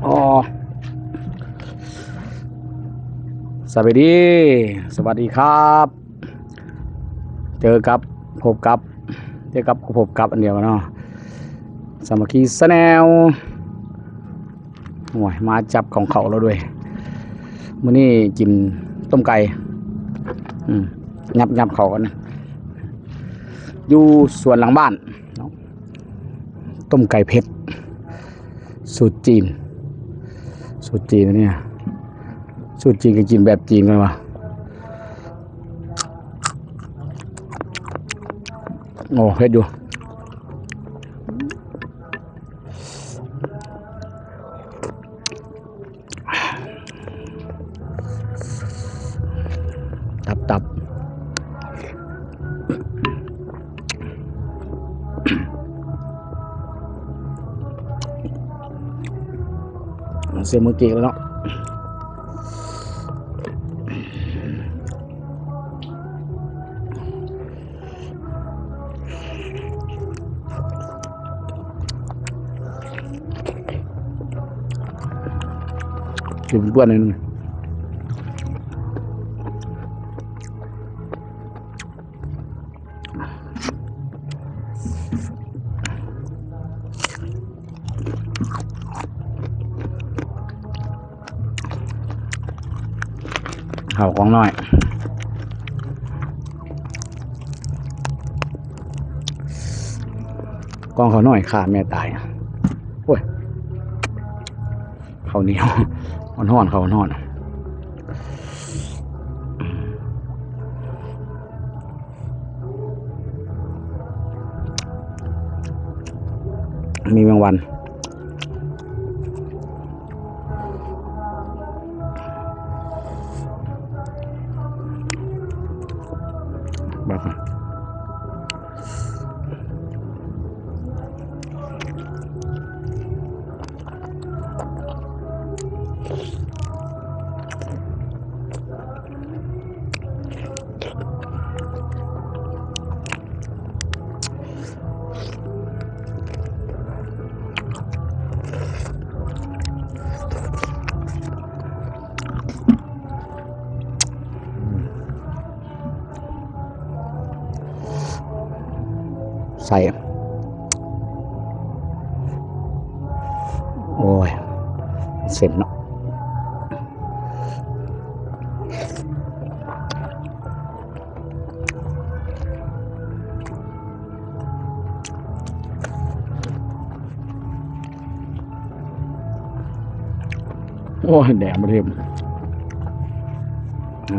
ອໍ ສະບາຍດີ ສະຫວັດດີຄັບ ເຈີກັບ ພົບກັບ ເຈີກັບ ພົບກັບ ອັນດຽວກັນເນາະ ສາມັກຄີແຊນແນວ. ໂອ້ຍ ມາຈັບຂອງເຂົ້າແລ້ວເວີຍ ມື້ນີ້ກິນຕົ້ມໄກ່ ອືມ ຫຍັບໆ ເຂົ້າກັນ ຢູ່ສວນຫຼັງບ້ານເນາະ ຕົ້ມໄກ່ເຜັດ ສູດຈີນ ສູດຈີນອັນນີ້ ສູດຈີນກໍກິນແບບຈີນກັນວ່າ ໂອ້ ເຜັດຢູ່. ຕັບ ຕັບ ເສຍມື້ກີ້ແລ້ວເນາະ. ກິນເປື້ອນໜ້ອຍໜຶ່ງ ເຂົ້າກອງນ້ອຍ ກອງເຂົ້ານ້ອຍຂ້າແມ່ຕາຍ ໂອ້ຍ ເຂົ້າໜຽວ ຮ້ອນໆ ເຂົ້າຮ້ອນໆ. ມີແມງວັນ ເບິ່ງ ໃສ່ ໂອ້ຍ ເສັ້ນເນາະ. ໂອ້ຍ ແດດບໍ່ເຫັນ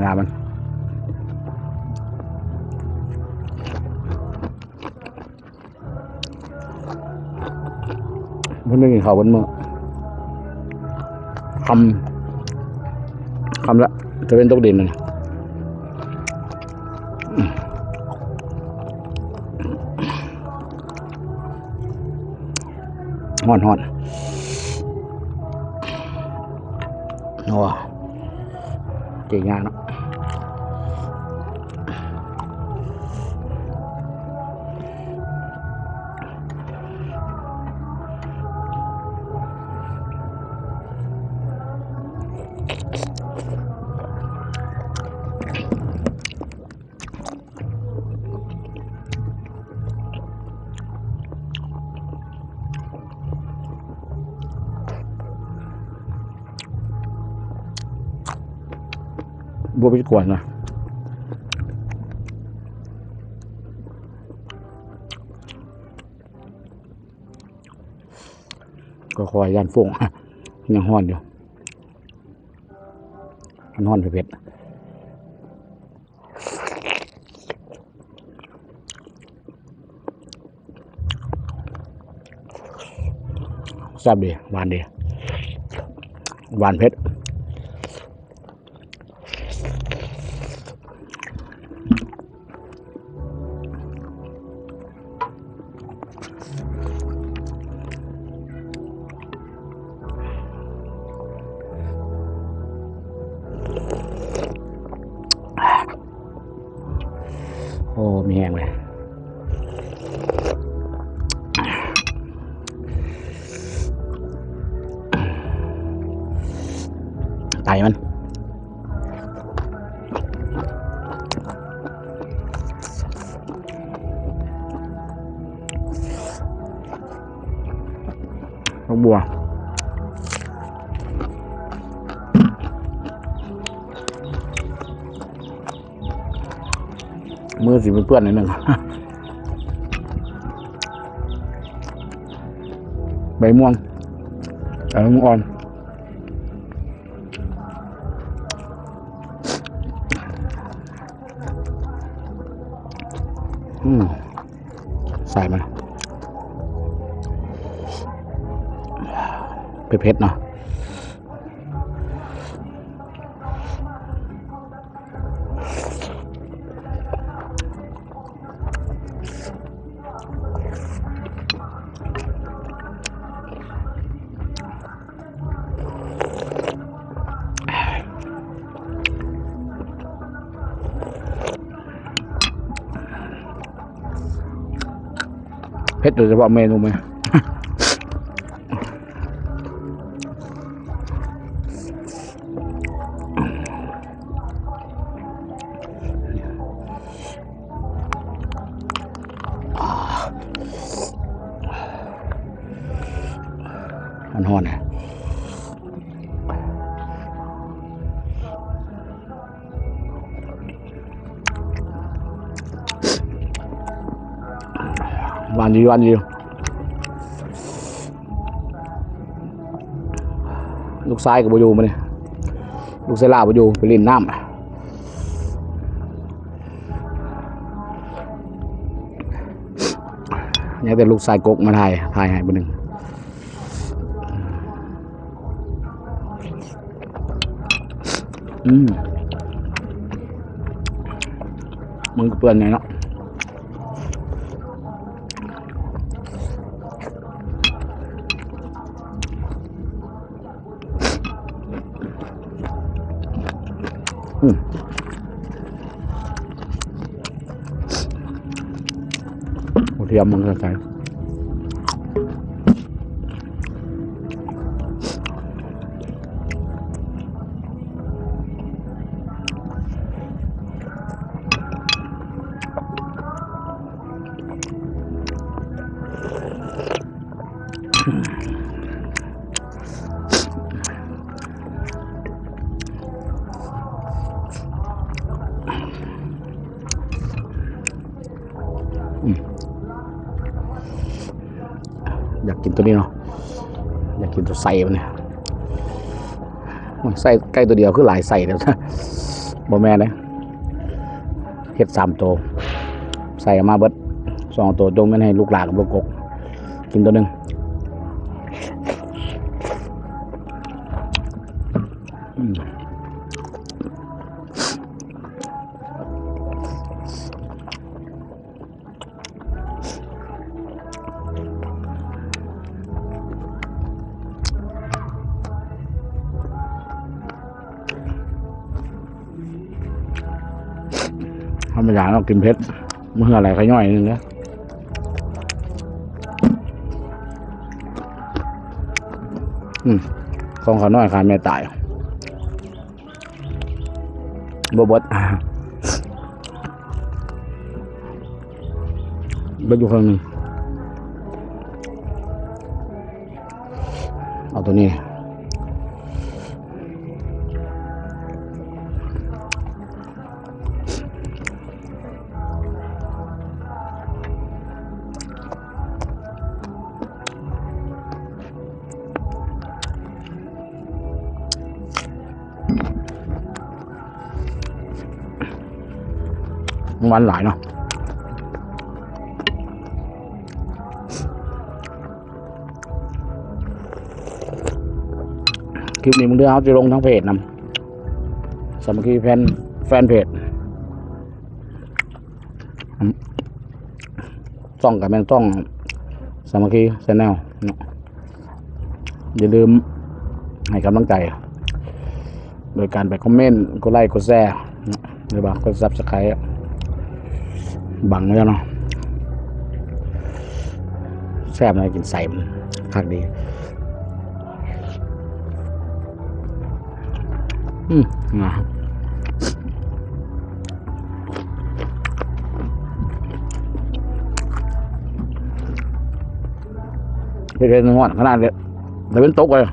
ງາມມັນ. ເພິ່ນໄດ້ກິນເຂົ້າເບິດມື້ ຄ່ຳ ຄ່ຳລະ ຕາເວັນຕົກດິນ. ຮ້ອນໆ ໂອ້ ເກັ່ງຍາກເນາະ. ບໍ່ໄປກວນນະ ກໍຄ່ອຍຢ້ານຟົ້ງ ຍັງຮ້ອນຢູ່ ມັນຮ້ອນເຜັດໆ. ແຊບດີ ຫວານດີ ຫວານເຜັດ. ໂອ້ ມີແຮງເລີຍ. ໄຕມັນ ຜັກບົ່ວ ມືຊິເປື້ອນໆໜ້ອຍໜຶ່ງ ໃບມ່ວງ ໃບມ່ວງອ່ອນ. ອືມ ໃສ່ມັນ ເຜັດໆເນາະ. ເຜັດໂດຍສະເພາະເມນູນີ້ ມັນຮ້ອນນະ. ຫວານດີ ຫວານດີ. ລູກຊາຍກໍບໍ່ຢູ່ມື້ນີ້ ລູກຊາຍຫຼ້າບໍ່ຢູ່ ໄປຫຼິ້ນນ້ຳ. ຍັງແຕ່ລູກຊາຍກົກມາຖ່າຍ ຖ່າຍໃຫ້ຜູ້ໜຶ່ງ. ອືມ ມັນກໍເປື້ອນແນ່ເນາະ. ອືມ ກະທຽມມັນກະໃສ່ ອືມ ຢາກກິນໂຕນີ້ເນາະ ຢາກກິນໂຕໄສ້ມັນນີ້. ໂອ້ຍ ໄສ້ໄກ່ໂຕດຽວຄືຫຼາຍໄສ້ແທ້ ບໍ່ແມ່ນເດ້. ເຮັດສາມໂຕ ໃສ່ອອກມາເບິດສອງໂຕ ຈົ່ງແມ່ນໃຫ້ລູກຫຼ້າກັບລູກກົກກິນໂຕໜຶ່ງ. ອືມ ທຳມະດາເນາະ ກິນເຜັດ ມື້ເຮືອໄຫຼຂະຍ່ອຍໜຶ່ງເດີ. ອືມ ຂອງຂ້ານ້ອຍຂ້າແມ່ຕາຍ ບໍ່ເບິດ ເບິດຢູ່ເຄິ່ງໜຶ່ງ. ເອົາໂຕນີ້ ມັນຫວານຫຼາຍເນາະ. ຄລິບນີ້ມື້ເຮືອເຮົາຈະລົງທາງເພຈນຳ ສາມັກຄີແຟນ ແຟນເພຈ ອືມ ຊ່ອງກໍແມ່ນຊ່ອງສາມັກຄີແຊນແນວເນາະ. ຢ່າລືມໃຫ້ກຳລັງໃຈ ໂດຍການໄປຄອມເມັນ ກົດໄລ ກົດແຊ ຫຼືວ່າກົດຊັບສະໄຄ ບັງໄວ້ເນາະ. ແຊບນະ ກິນໄສ້ມັນຄັກດີ. ອືມ ນະ ເຮັດໃຫ້ຮ້ອນຂະໜາດເລີຍ ຕາເວັນຕົກເລີຍ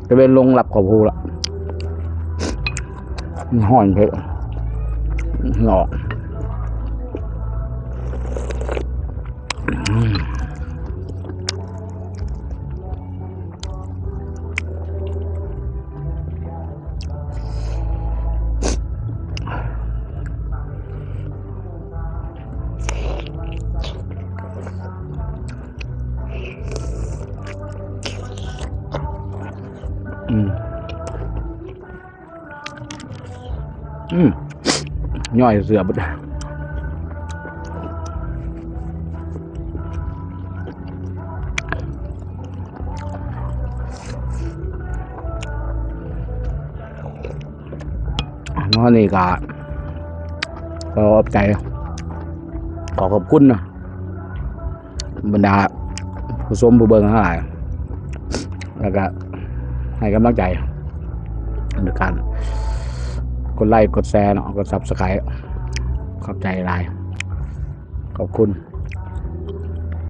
ຕາເວັນລົງລັບເຂົ້າພູລະ ຮ້ອນເພິ່ນເນາະ ອືມ. ອືມ ອືມ ຍ່ອຍເສືອເບິດ. ເນາະ ນີ້ກະຂໍຂອບໃຈ ຂໍຂອບຄຸນເນາະ ບັນດາຜູ້ຊົມຜູ້ເບິ່ງທັງຫຼາຍ ແລ້ວກະໃຫ້ກຳລັງໃຈໂດຍການກົດໄລ ກົດແຊເນາະ ກົດ Subscribe ຂອບໃຈຫຼາຍ ຂອບຄຸນ.